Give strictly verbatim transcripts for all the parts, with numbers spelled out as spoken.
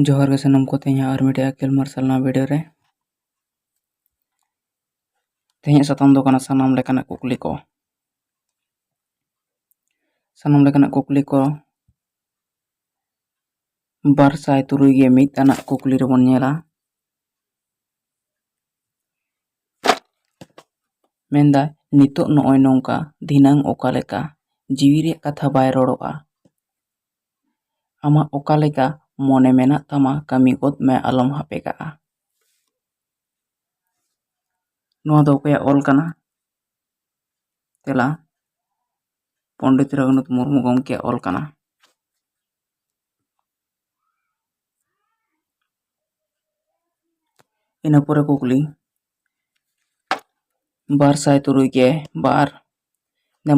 ᱡᱚᱦᱟᱨ ᱜᱮ ᱥᱟᱱᱟᱢ ᱠᱚ, ᱛᱮᱦᱮᱧᱟᱜ ᱟᱨ ᱢᱤᱫᱴᱮᱡ ᱟᱹᱠᱤᱞ ᱢᱟᱨᱥᱟᱞ ᱱᱟᱣᱟ ᱵᱷᱤᱰᱤᱭᱳ ᱨᱮ᱾ ᱛᱮᱦᱮᱧᱟᱜ ᱥᱟᱛᱟᱢ ᱫᱚ ᱠᱟᱱᱟ ᱥᱟᱱᱟᱢ ᱞᱮᱠᱟᱱᱟᱜ ᱠᱩᱠᱞᱤ ᱠᱚ᱾ ᱥᱟᱱᱟᱢ ᱞᱮᱠᱟᱱᱟᱜ ᱠᱩᱠᱞᱤ ᱠᱚ ᱵᱟᱨ ᱥᱟᱭ ᱛᱩᱨᱩᱭ ᱜᱮ ᱢᱤᱫ ᱟᱱᱟᱜ ᱠᱩᱠᱞᱤ ᱨᱮᱵᱚᱱ ᱧᱮᱞᱟ᱾ ᱢᱮᱱᱫᱟ, ᱱᱤᱛᱚᱜ ᱱᱚᱜᱼᱚᱭ ᱱᱚᱝᱠᱟ, ᱫᱷᱤᱱᱟᱹᱝ ᱚᱠᱟ ᱞᱮᱠᱟ? ᱡᱤᱣᱤ ᱨᱮᱭᱟᱜ ᱠᱟᱛᱷᱟ ᱵᱟᱭ ᱨᱚᱲᱚᱜᱼᱟ᱾ ᱟᱢᱟᱜ ᱚᱠᱟ ᱞᱮᱠᱟ ᱢᱚᱱᱮ ᱢᱮᱱᱟᱜ ᱛᱟᱢᱟ, ᱠᱟᱹᱢᱤ ᱜᱚᱫ ᱢᱮ, ᱟᱞᱚᱢ ᱦᱟᱯᱮ ᱠᱟᱜᱼᱟ᱾ ᱱᱚᱣᱟ ᱫᱚ ᱚᱠᱚᱭᱟᱜ ᱚᱞ ᱠᱟᱱᱟ? ᱛᱮᱞᱟ, ᱯᱚᱱᱰᱤᱛ ᱨᱚᱜᱷᱩᱱᱟᱛᱷ ᱢᱩᱨᱢᱩ ᱜᱚᱢᱠᱮᱭᱟᱜ ᱚᱞ ᱠᱟᱱᱟ᱾ ᱤᱱᱟᱹ ᱯᱚᱨᱮ ᱠᱩᱠᱞᱤ, ᱵᱟᱨ ᱥᱟᱭ ᱛᱩᱨᱩᱭ ᱜᱮ ᱵᱟᱨ,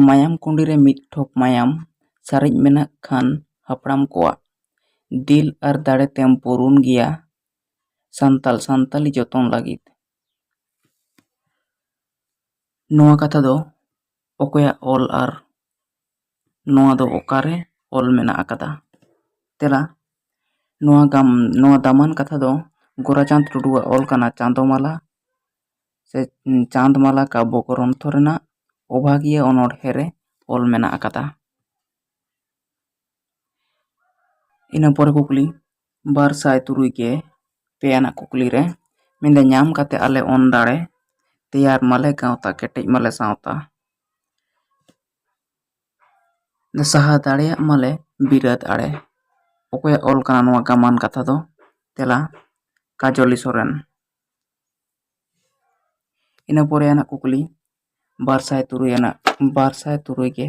ᱢᱟᱭᱟᱢ ᱠᱩᱸᱰᱤ ᱨᱮ ᱢᱤᱫ ᱴᱷᱚᱯ ᱢᱟᱭᱟᱢ ᱥᱟᱨᱮᱡ ᱢᱮᱱᱟᱜ ᱠᱷᱟᱱ ᱦᱟᱯᱲᱟᱢ ᱠᱚᱣᱟᱜ ᱫᱤᱞ ᱟᱨ ᱫᱟᱲᱮ ᱛᱮᱢ ᱯᱩᱨᱩᱱ ᱜᱮᱭᱟ ᱥᱟᱱᱛᱟᱞ ᱥᱟᱱᱛᱟᱞᱤ ᱡᱚᱛᱚᱱ ᱞᱟᱹᱜᱤᱫ᱾ ᱱᱚᱣᱟ ᱠᱟᱛᱷᱟ ᱫᱚ ᱚᱠᱚᱭᱟᱜ ᱚᱞ ᱟᱨ ᱱᱚᱣᱟ ᱫᱚ ᱚᱠᱟᱨᱮ ᱚᱞ ᱢᱮᱱᱟᱜ ᱟᱠᱟᱫᱟ? ᱛᱮᱞᱟ, ᱱᱚᱣᱟ ᱜᱟᱢ-, ᱱᱚᱣᱟ ᱫᱟᱢᱟᱱ ᱠᱟᱛᱷᱟ ᱫᱚ ᱜᱳᱨᱟᱪᱟᱸᱫᱽ ᱴᱩᱰᱩᱣᱟᱜ ᱚᱞ ᱠᱟᱱᱟ᱾ ᱪᱟᱸᱫᱚᱢᱟᱞᱟ ᱥᱮ ᱪᱟᱸᱫᱽᱢᱟᱞᱟ ᱠᱟᱵᱵᱚ ᱜᱨᱚᱱᱛᱷᱚ ᱨᱮᱱᱟᱜ ᱚᱵᱷᱟᱜᱤᱭᱟᱹ ᱚᱱᱚᱬᱦᱮ ᱨᱮ ᱚᱞ ᱢᱮᱱᱟᱜ ᱟᱠᱟᱫᱟ᱾ ᱤᱱᱟᱹ ᱯᱚᱨᱮ ᱠᱩᱠᱞᱤ, ᱵᱟᱨ ᱥᱟᱭ ᱛᱩᱨᱩᱭ ᱜᱮ ᱯᱮ ᱟᱱᱟᱜ ᱠᱩᱠᱞᱤ ᱨᱮ ᱢᱮᱱᱫᱟ, ᱧᱟᱢ ᱠᱟᱛᱮ ᱟᱞᱮ ᱚᱱ ᱫᱟᱲᱮ, ᱛᱮᱭᱟᱨ ᱢᱟᱞᱮ ᱜᱟᱶᱛᱟ, ᱠᱮᱴᱮᱡ ᱢᱟᱞᱮ ᱥᱟᱶᱛᱟ᱾ ᱥᱟᱦᱟ ᱫᱟᱲᱮᱭᱟᱜ ᱢᱟᱞᱮ ᱵᱤᱨᱟᱹᱫ ᱟᱲᱮ᱾ ᱚᱠᱚᱭᱟᱜ ᱚᱞ ᱠᱟᱱᱟ ᱱᱚᱣᱟ ᱜᱟᱢᱟᱱ ᱠᱟᱛᱷᱟ ᱫᱚ? ᱛᱮᱞᱟ, ᱠᱟᱡᱚᱞᱤ ᱥᱚᱨᱮᱱ᱾ ᱤᱱᱟᱹ ᱯᱚᱨᱮ ᱟᱱᱟᱜ ᱠᱩᱠᱞᱤ, ᱵᱟᱨ ᱥᱟᱭ ᱛᱩᱨᱩᱭ ᱟᱱᱟᱜ, ᱵᱟᱨ ᱥᱟᱭ ᱛᱩᱨᱩᱭ ᱜᱮ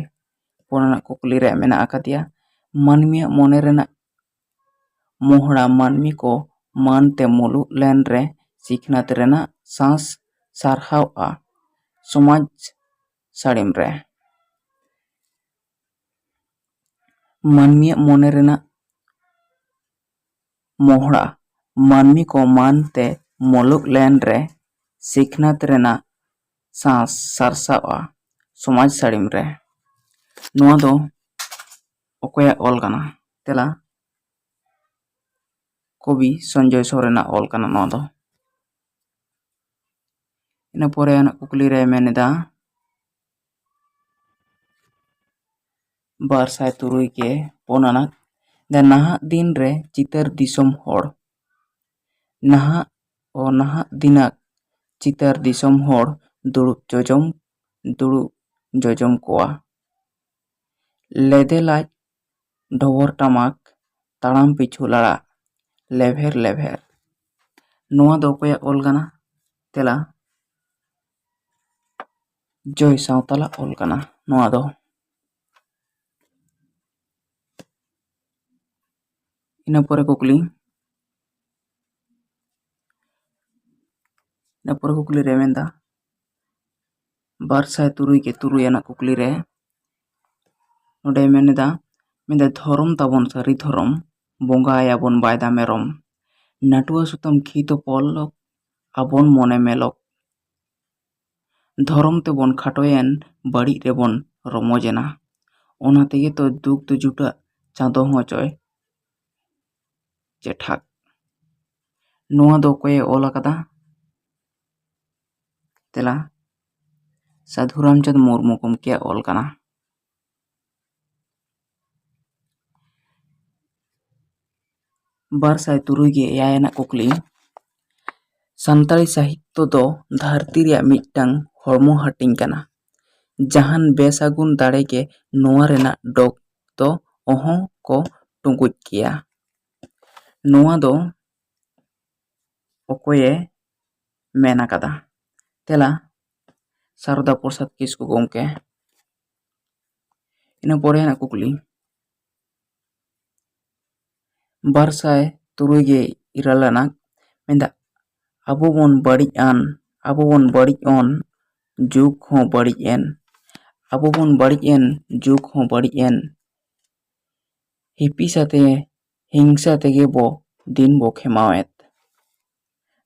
ᱯᱩᱱ ᱟᱱᱟᱜ ᱠᱩᱠᱞᱤ ᱨᱮ ᱢᱮᱱᱟᱜ ᱟᱠᱟᱫᱮᱭᱟ, ᱢᱟᱹᱱᱢᱤᱭᱟᱜ ᱢᱚᱱᱮ ᱨᱮᱱᱟᱜ ᱢᱚᱦᱲᱟ ᱢᱟᱹᱱᱢᱤ ᱠᱚ ᱢᱟᱹᱱ ᱛᱮ ᱢᱩᱞᱩᱜ ᱞᱮᱱ ᱨᱮ ᱥᱤᱠᱷᱱᱟᱹᱛ ᱨᱮᱱᱟᱜ ᱥᱟᱸᱥ ᱥᱟᱨᱦᱟᱣᱜᱼᱟ ᱥᱚᱢᱟᱡᱽ ᱥᱟᱹᱲᱤᱢ ᱨᱮ᱾ ᱢᱟᱹᱱᱢᱤᱭᱟᱜ ᱢᱚᱱᱮ ᱨᱮᱱᱟᱜ ᱢᱚᱦᱲᱟ ᱢᱟᱹᱱᱢᱤ ᱠᱚ ᱢᱟᱹᱱ ᱛᱮ ᱢᱩᱞᱩᱜ ᱞᱮᱱ ᱨᱮ ᱥᱤᱠᱷᱱᱟᱹᱛ ᱨᱮᱱᱟᱜ ᱥᱟᱸᱥ ᱥᱟᱨᱥᱟᱣᱜᱼᱟ ᱥᱚᱢᱟᱡᱽ ᱥᱟᱹᱲᱤᱢ ᱨᱮ᱾ ᱱᱚᱣᱟ ᱫᱚ ᱚᱠᱚᱭᱟᱜ ᱚᱞ ᱠᱟᱱᱟ? ᱛᱮᱞᱟ, ᱠᱚᱵᱤ ᱥᱚᱧᱡᱚᱭ ᱥᱚᱨᱮᱱᱟᱜ ᱚᱞ ᱠᱟᱱᱟ ᱱᱚᱣᱟ ᱫᱚ᱾ ᱤᱱᱟᱹ ᱯᱚᱨᱮ ᱟᱱᱟᱜ ᱠᱩᱠᱞᱤ ᱨᱮ ᱢᱮᱱ ᱮᱫᱟ, ᱵᱟᱨ ᱥᱟᱭ ᱛᱩᱨᱩᱭ ᱜᱮ ᱯᱩᱱ ᱟᱱᱟᱜ, ᱫᱟ ᱱᱟᱦᱟᱜ ᱫᱤᱱ ᱨᱮ ᱪᱤᱛᱟᱹᱨ ᱫᱤᱥᱚᱢ ᱦᱚᱲ, ᱱᱟᱦᱟᱜ ᱚ ᱱᱟᱦᱟᱜ ᱫᱤᱱᱟᱜ ᱪᱤᱛᱟᱹᱨ ᱫᱤᱥᱚᱢ ᱦᱚᱲ ᱫᱩᱲᱩᱵ ᱡᱚᱡᱚᱢ, ᱫᱩᱲᱩᱵ ᱡᱚᱡᱚᱢ ᱠᱚᱣᱟ᱾ ᱞᱮᱫᱮ ᱞᱟᱡ ᱰᱚᱵᱚᱨ ᱴᱟᱢᱟᱠ, ᱛᱟᱲᱟᱢ ᱯᱤᱪᱷᱩ ᱞᱟᱲᱟᱜ, ᱞᱮᱵᱷᱮᱨ ᱞᱮᱵᱷᱮᱨ᱾ ᱱᱚᱣᱟ ᱫᱚ ᱚᱠᱚᱭᱟᱜ ᱚᱞ ᱠᱟᱱᱟ? ᱛᱮᱞᱟ, ᱡᱚᱭ ᱥᱟᱶᱛᱟᱞᱟᱜ ᱚᱞ ᱠᱟᱱᱟ ᱱᱚᱣᱟ ᱫᱚ᱾ ᱤᱱᱟᱹ ᱯᱚᱨᱮ ᱠᱩᱠᱞᱤ, ᱤᱱᱟᱹ ᱯᱚᱨᱮ ᱠᱩᱠᱞᱤ ᱨᱮ ᱢᱮᱱᱫᱟ, ᱵᱟᱨ ᱥᱟᱭ ᱛᱩᱨᱩᱭ ᱜᱮ ᱛᱩᱨᱩᱭ ᱟᱱᱟᱜ ᱠᱩᱠᱞᱤ ᱨᱮ ᱱᱚᱰᱮ ᱢᱮᱱ ᱮᱫᱟ, ᱢᱮᱱᱫᱟ, ᱫᱷᱚᱨᱚᱢ ᱛᱟᱵᱚᱱ ᱥᱟᱹᱨᱤ ᱫᱷᱚᱨᱚᱢ, ᱵᱚᱸᱜᱟᱭᱟᱵᱚᱱ ᱵᱟᱭᱫᱟ ᱢᱮᱨᱚᱢ, ᱱᱟᱹᱴᱩᱣᱟᱹ ᱥᱩᱛᱟᱹᱢ ᱠᱷᱤᱛ ᱯᱚᱞᱚᱠ, ᱟᱵᱚᱱ ᱢᱚᱱᱮ ᱢᱮᱞᱚᱠ᱾ ᱫᱷᱚᱨᱚᱢ ᱛᱮᱵᱚᱱ ᱠᱷᱟᱴᱚᱭᱮᱱ, ᱵᱟᱹᱲᱤᱡ ᱨᱮᱵᱚᱱ ᱨᱚᱢᱚᱡᱮᱱᱟ᱾ ᱚᱱᱟ ᱛᱮᱜᱮ ᱛᱚ ᱫᱩᱠ ᱫᱚ ᱡᱩᱴᱟᱹᱜ, ᱪᱟᱸᱫᱚ ᱦᱚᱸ ᱪᱚᱭ ᱪᱮᱴᱷᱟᱜ᱾ ᱱᱚᱣᱟ ᱫᱚ ᱚᱠᱚᱭᱮ ᱚᱞ ᱟᱠᱟᱫᱟ? ᱛᱮᱞᱟ, ᱥᱟᱹᱫᱷᱩ ᱨᱟᱢᱪᱟᱸᱫᱽ ᱢᱩᱨᱢᱩ ᱜᱚᱢᱠᱮᱭᱟᱜ ᱚᱞ ᱠᱟᱱᱟ᱾ ᱵᱟᱨ ᱥᱟᱭ ᱛᱩᱨᱩᱭ ᱜᱮ ᱮᱭᱟᱭ ᱟᱱᱟᱜ ᱠᱩᱠᱞᱤ, ᱥᱟᱱᱛᱟᱲᱤ ᱥᱟᱦᱤᱛᱛᱚ ᱫᱚ ᱫᱷᱟᱹᱨᱛᱤ ᱨᱮᱭᱟᱜ ᱢᱤᱫᱴᱟᱝ ᱦᱚᱲᱢᱚ ᱦᱟᱹᱴᱤᱧ ᱠᱟᱱᱟ᱾ ᱡᱟᱦᱟᱱ ᱵᱮᱥᱟᱹᱜᱩᱱ ᱫᱟᱲᱮ ᱜᱮ ᱱᱚᱣᱟ ᱨᱮᱱᱟᱜ ᱰᱚᱜᱽ ᱫᱚ ᱚᱦᱚᱸ ᱠᱚ ᱴᱩᱸᱜᱩᱡ ᱠᱮᱭᱟ᱾ ᱱᱚᱣᱟ ᱫᱚ ᱚᱠᱚᱭᱮ ᱢᱮᱱ ᱟᱠᱟᱫᱟ? ᱛᱮᱞᱟ, ᱥᱟᱨᱚᱫᱟ ᱯᱨᱚᱥᱟᱫᱽ ᱠᱤᱥᱠᱩ ᱜᱚᱢᱠᱮ᱾ ᱤᱱᱟᱹ ᱯᱚᱨᱮ ᱨᱮᱱᱟᱜ ᱠᱩᱠᱞᱤ, ᱵᱟᱨ ᱥᱟᱭ ᱛᱩᱨᱩᱭ ᱜᱮ ᱤᱨᱟᱹᱞ ᱟᱱᱟᱜ ᱢᱮᱱᱫᱟ, ᱟᱵᱚ ᱵᱚᱱ ᱵᱟᱹᱲᱤᱡ ᱟᱱ, ᱟᱵᱚ ᱵᱚᱱ ᱵᱟᱹᱲᱤᱡ ᱚᱱ, ᱡᱩᱜᱽ ᱦᱚᱸ ᱵᱟᱹᱲᱤᱡ ᱮᱱ᱾ ᱟᱵᱚ ᱵᱚᱱ ᱵᱟᱹᱲᱤᱡ ᱮᱱ, ᱡᱩᱜᱽ ᱦᱚᱸ ᱵᱟᱹᱲᱤᱡ ᱮᱱ᱾ ᱦᱤᱯᱤᱥ ᱟᱛᱮ, ᱦᱤᱝᱥᱟ ᱛᱮᱜᱮ ᱵᱚ ᱫᱤᱱ ᱵᱚ ᱠᱷᱮᱢᱟᱣᱮᱫ᱾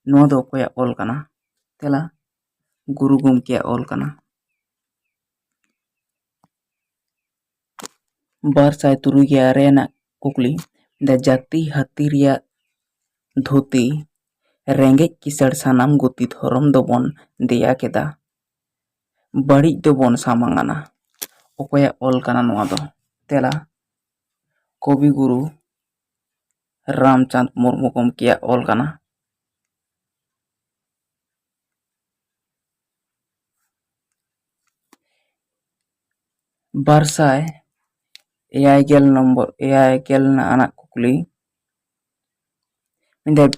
ᱱᱚᱣᱟ ᱫᱚ ᱚᱠᱚᱭᱟᱜ ᱚᱞ ᱠᱟᱱᱟ? ᱛᱮᱞᱟ, ᱜᱩᱨᱩ ᱜᱚᱢᱠᱮᱭᱟᱜ ᱚᱞ ᱠᱟᱱᱟ᱾ ᱵᱟᱨ ᱥᱟᱭ ᱛᱩᱨᱩᱭ ᱜᱮᱞ ᱟᱨᱮ ᱟᱱᱟᱜ ᱠᱩᱠᱞᱤ, ᱫᱟ ᱡᱟᱹᱛᱤ ᱦᱟᱹᱛᱤ ᱨᱮᱭᱟᱜ ᱫᱷᱩᱛᱤ, ᱨᱮᱸᱜᱮᱡ ᱠᱤᱥᱟᱹᱬ ᱥᱟᱱᱟᱢ ᱜᱩᱛᱤ ᱫᱷᱚᱨᱚᱢ ᱫᱚᱵᱚᱱ ᱫᱮᱭᱟ ᱠᱮᱫᱟ᱾ ᱵᱟᱹᱲᱤᱡ ᱫᱚᱵᱚᱱ ᱥᱟᱢᱟᱝ ᱟᱱᱟ᱾ ᱚᱠᱚᱭᱟᱜ ᱚᱞ ᱠᱟᱱᱟ ᱱᱚᱣᱟ ᱫᱚ? ᱛᱮᱞᱟ, ᱠᱚᱵᱤ ᱜᱩᱨᱩ ᱨᱟᱢᱪᱟᱸᱫᱽ ᱢᱩᱨᱢᱩ ᱜᱚᱢᱠᱮᱭᱟᱜ ᱚᱞ ᱠᱟᱱᱟ᱾ ᱵᱟᱨ ᱥᱟᱭ ᱮᱭᱟᱭ ᱜᱮᱞ ᱱᱚᱢᱵᱚᱨ, ᱮᱭᱟᱭ ᱜᱮᱞ ᱟᱱᱟᱜ ᱠᱩᱠᱞᱤ᱾ ᱢᱮᱱᱫᱟᱭ,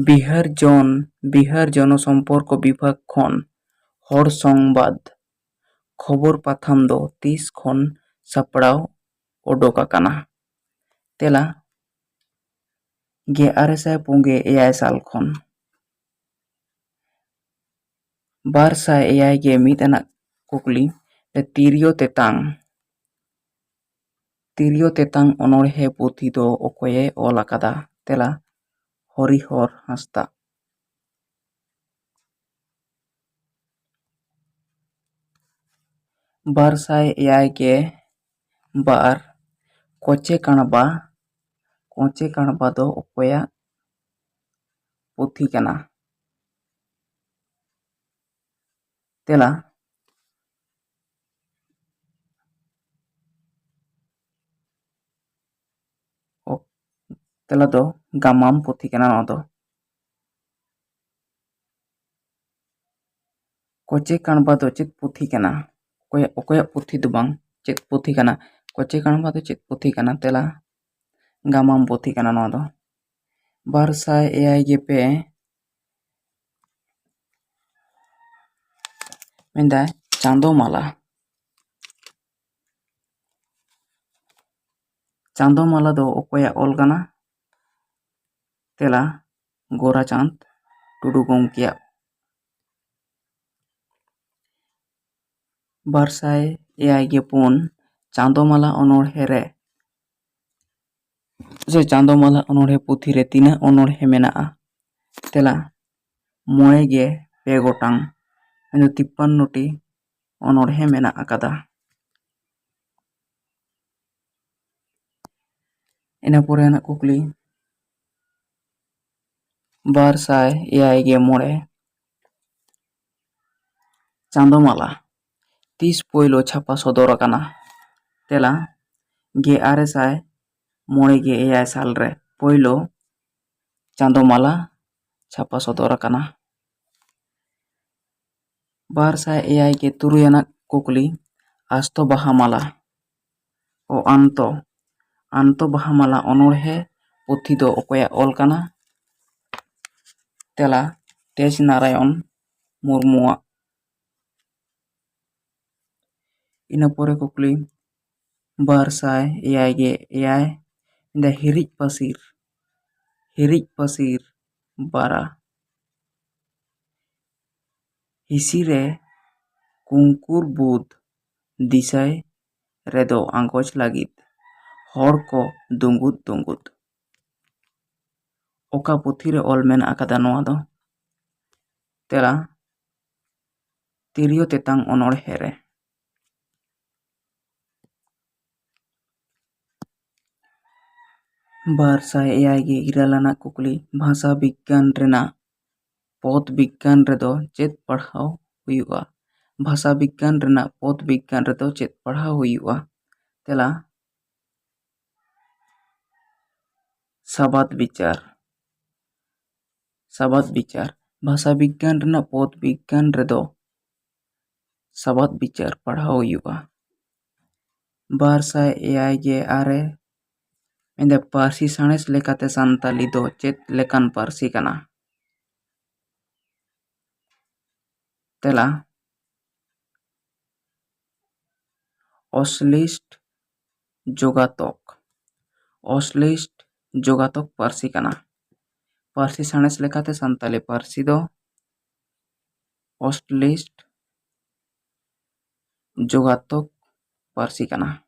ᱵᱤᱦᱟᱨ ᱡᱚᱱ, ᱵᱤᱦᱟᱨ ᱡᱚᱱᱚ ᱥᱚᱢᱯᱚᱨᱠᱚ ᱵᱤᱵᱷᱟᱜᱽ ᱠᱷᱚᱱ ᱦᱚᱲ ᱥᱚᱝᱵᱟᱫ ᱠᱷᱚᱵᱚᱨ ᱯᱟᱛᱷᱟᱢ ᱫᱚ ᱛᱤᱥ ᱠᱷᱚᱱ ᱥᱟᱯᱲᱟᱣ ᱚᱰᱚᱠ ᱟᱠᱟᱱᱟ? ᱛᱮᱞᱟ, ᱜᱮᱞ ᱟᱨᱮ ᱥᱟᱭ ᱯᱩᱱ ᱜᱮᱞ ᱮᱭᱟᱭ ᱥᱟᱞ ᱠᱷᱚᱱ᱾ ᱵᱟᱨ ᱥᱟᱭ ᱮᱭᱟᱭ ᱜᱮᱞ ᱢᱤᱫ ᱟᱱᱟᱜ ᱠᱩᱠᱞᱤ, ᱛᱤᱨᱭᱳ ᱛᱮᱛᱟᱝ, ᱛᱤᱨᱭᱳ ᱛᱮᱛᱟᱝ ᱚᱱᱚᱬᱦᱮ ᱯᱩᱛᱷᱤ ᱫᱚ ᱚᱠᱚᱭᱮ ᱚᱞ ᱟᱠᱟᱫᱟ? ᱛᱮᱞᱟ, ᱦᱚᱨᱤᱦᱚᱨ ᱦᱟᱸᱥᱫᱟ᱾ ᱵᱟᱨ ᱥᱟᱭ ᱮᱭᱟᱭ ᱜᱮᱞ ᱵᱟᱨ, ᱠᱚᱪᱮ ᱠᱟᱬᱵᱟ, ᱠᱚᱪᱮ ᱠᱟᱬᱵᱟ ᱫᱚ ᱚᱠᱚᱭᱟᱜ ᱯᱩᱛᱷᱤ ᱠᱟᱱᱟ? ᱛᱮᱞᱟ, ᱚ-, ᱛᱮᱞᱟ ᱫᱚ ᱜᱟᱢᱟᱢ ᱯᱩᱛᱷᱤ ᱠᱟᱱᱟ ᱱᱚᱣᱟ ᱫᱚ᱾ ᱠᱚᱪᱮ ᱠᱟᱬᱵᱟ ᱫᱚ ᱪᱮᱫ ᱯᱩᱛᱷᱤ ᱠᱟᱱᱟ? ᱚᱠᱚᱭᱟᱜ, ᱚᱠᱚᱭᱟᱜ ᱯᱩᱛᱷᱤ ᱫᱚ ᱵᱟᱝ, ᱪᱮᱫ ᱯᱩᱛᱷᱤ ᱠᱟᱱᱟ? ᱠᱚᱪᱮ ᱠᱟᱬᱵᱟ ᱫᱚ ᱪᱮᱫ ᱯᱩᱛᱷᱤ ᱠᱟᱱᱟ? ᱛᱮᱞᱟ, ᱜᱟᱢᱟᱢ ᱯᱩᱛᱷᱤ ᱠᱟᱱᱟ ᱱᱚᱣᱟ ᱫᱚ᱾ ᱵᱟᱨ ᱥᱟᱭ ᱮᱭᱟᱭ ᱜᱮᱞ ᱯᱮ, ᱢᱮᱱᱫᱟᱭ ᱪᱟᱸᱫᱚ ᱢᱟᱞᱟ᱾ ᱪᱟᱸᱫᱚ ᱢᱟᱞᱟ ᱫᱚ ᱚᱠᱚᱭᱟᱜ ᱚᱞ ᱠᱟᱱᱟ? ᱛᱮᱞᱟ, ᱜᱳᱨᱟᱪᱟᱸᱫᱽ ᱴᱩᱰᱩ ᱜᱚᱢᱠᱮᱭᱟᱜ᱾ ᱵᱟᱨ ᱥᱟᱭ ᱮᱭᱟᱭ ᱜᱮᱞ ᱯᱩᱱ, ᱪᱟᱸᱫᱚ ᱢᱟᱞᱟ ᱚᱱᱚᱬᱦᱮ ᱨᱮ, ᱥᱮ ᱪᱟᱸᱫᱚ ᱢᱟᱞᱟ ᱚᱱᱚᱬᱦᱮ ᱯᱩᱛᱷᱤ ᱨᱮ ᱛᱤᱱᱟᱹᱜ ᱚᱱᱚᱬᱦᱮ ᱢᱮᱱᱟᱜᱼᱟ? ᱛᱮᱞᱟ, ᱢᱚᱬᱮ ᱜᱮᱞ ᱯᱮ ᱜᱚᱴᱟᱝ, ᱢᱮᱱᱫᱚ ᱛᱤᱯᱯᱟᱱᱱᱚ ᱴᱤ ᱚᱱᱚᱬᱦᱮ ᱢᱮᱱᱟᱜ ᱟᱠᱟᱫᱟ᱾ ᱤᱱᱟᱹ ᱯᱚᱨᱮ ᱨᱮᱱᱟᱜ ᱠᱩᱠᱞᱤ, ᱵᱟᱨ ᱥᱟᱭ ᱮᱭᱟᱭ ᱜᱮ ᱢᱚᱬᱮ᱾ ᱪᱟᱸᱫᱚᱢᱟᱞᱟ ᱛᱤᱥ ᱯᱳᱭᱞᱳ ᱪᱷᱟᱯᱟ ᱥᱚᱫᱚᱨ ᱟᱠᱟᱱᱟ? ᱛᱮᱞᱟ, ᱜᱮ ᱟᱨᱮ ᱥᱟᱭ ᱢᱚᱬᱮ ᱜᱮ ᱮᱭᱟᱭ ᱥᱟᱞ ᱨᱮ ᱯᱳᱭᱞᱳ ᱪᱟᱸᱫᱚᱢᱟᱞᱟ ᱪᱷᱟᱯᱟ ᱥᱚᱫᱚᱨ ᱟᱠᱟᱱᱟ᱾ ᱵᱟᱨ ᱥᱟᱭ ᱮᱭᱟᱭ ᱜᱮ ᱛᱩᱨᱩᱭ ᱟᱱᱟᱜ ᱠᱩᱠᱞᱤ, ᱟᱥᱛᱚ ᱵᱟᱦᱟ ᱢᱟᱞᱟ᱾ ᱚ, ᱟᱱᱛᱚ, ᱟᱱᱛᱚ ᱵᱟᱦᱟ ᱢᱟᱞᱟ ᱚᱱᱚᱬᱦᱮ ᱯᱩᱛᱷᱤ ᱫᱚ ᱚᱠᱚᱭᱟᱜ ᱚᱞ ᱠᱟᱱᱟ? ᱛᱮᱞᱟ, ᱛᱮᱡᱽ ᱱᱟᱨᱟᱭᱚᱱ ᱢᱩᱨᱢᱩᱣᱟᱜ᱾ ᱤᱱᱟᱹ ᱯᱚᱨᱮ ᱠᱩᱠᱞᱤ, ᱵᱟᱨ ᱥᱟᱭ ᱮᱭᱟᱭ ᱜᱮ ᱮᱭᱟᱭ, ᱢᱮᱱᱫᱟ ᱦᱤᱨᱤᱡ ᱯᱟᱹᱥᱤᱨ, ᱦᱤᱨᱤᱡ ᱯᱟᱹᱥᱤᱨ ᱵᱟᱨᱟ᱾ ᱦᱤᱥᱤ ᱨᱮ ᱠᱩᱝᱠᱩᱨ ᱵᱩᱫ ᱫᱤᱥᱟᱹᱭ ᱨᱮᱫᱚ ᱟᱸᱜᱚᱪ ᱞᱟᱹᱜᱤᱫ ᱦᱚᱲ ᱠᱚ ᱫᱩᱸᱜᱩᱫ ᱫᱩᱸᱜᱩᱫ᱾ ᱚᱠᱟ ᱯᱩᱛᱷᱤ ᱨᱮ ᱚᱞ ᱢᱮᱱᱟᱜ ᱟᱠᱟᱫᱟ ᱱᱚᱣᱟ ᱫᱚ? ᱛᱮᱞᱟ, ᱛᱤᱨᱭᱳ ᱛᱮᱛᱟᱝ ᱚᱱᱚᱬᱦᱮ ᱨᱮ᱾ ᱵᱟᱨ ᱥᱟᱭ ᱮᱭᱟᱭ ᱜᱮ ᱤᱨᱟᱹᱞ ᱟᱱᱟᱜ ᱠᱩᱠᱞᱤ, ᱵᱷᱟᱥᱟ ᱵᱤᱜᱽᱜᱟᱱ ᱨᱮᱱᱟᱜ ᱯᱚᱫᱽ ᱵᱤᱜᱽᱜᱟᱱ ᱨᱮᱫᱚ ᱪᱮᱫ ᱯᱟᱲᱦᱟᱣ ᱦᱩᱭᱩᱜᱼᱟ? ᱵᱷᱟᱥᱟ ᱵᱤᱜᱽᱜᱟᱱ ᱨᱮᱱᱟᱜ ᱯᱚᱫᱽ ᱵᱤᱜᱽᱜᱟᱱ ᱨᱮᱫᱚ ᱪᱮᱫ ᱯᱟᱲᱦᱟᱣ ᱦᱩᱭᱩᱜᱼᱟ? ᱛᱮᱞᱟ, ᱥᱟᱵᱟᱫ ᱵᱤᱪᱟᱨ, ᱥᱟᱵᱟᱫ ᱵᱤᱪᱟᱨ᱾ ᱵᱷᱟᱥᱟ ᱵᱤᱜᱽᱜᱟᱱ ᱨᱮᱱᱟᱜ ᱯᱚᱫᱽ ᱵᱤᱜᱽᱜᱟᱱ ᱨᱮᱫᱚ ᱥᱟᱵᱟᱫ ᱵᱤᱪᱟᱨ ᱯᱟᱲᱦᱟᱣ ᱦᱩᱭᱩᱜᱼᱟ᱾ ᱵᱟᱨ ᱥᱟᱭ ᱮᱭᱟᱭ ᱜᱮ ᱟᱨᱮ, ᱢᱮᱱᱫᱟ ᱯᱟᱹᱨᱥᱤ ᱥᱟᱬᱮᱥ ᱞᱮᱠᱟᱛᱮ ᱥᱟᱱᱛᱟᱞᱤ ᱫᱚ ᱪᱮᱫ ᱞᱮᱠᱟᱱ ᱯᱟᱹᱨᱥᱤ ᱠᱟᱱᱟ? ᱛᱮᱞᱟ, ᱚᱥᱞᱤᱥᱴ ᱡᱳᱜᱟᱛᱚᱠ, ᱚᱥᱞᱤᱥᱴ ᱡᱳᱜᱟᱛᱚᱠ ᱯᱟᱹᱨᱥᱤ ᱠᱟᱱᱟ᱾ ᱯᱟᱹᱨᱥᱤ ᱥᱟᱬᱮᱥ ᱞᱮᱠᱟᱛᱮ ᱥᱟᱱᱛᱟᱞᱤ ᱯᱟᱹᱨᱥᱤ ᱫᱚ ᱚᱥᱞᱤᱥᱴ ᱡᱳᱜᱟᱛᱚᱠ ᱯᱟᱹᱨᱥᱤ ᱠᱟᱱᱟ᱾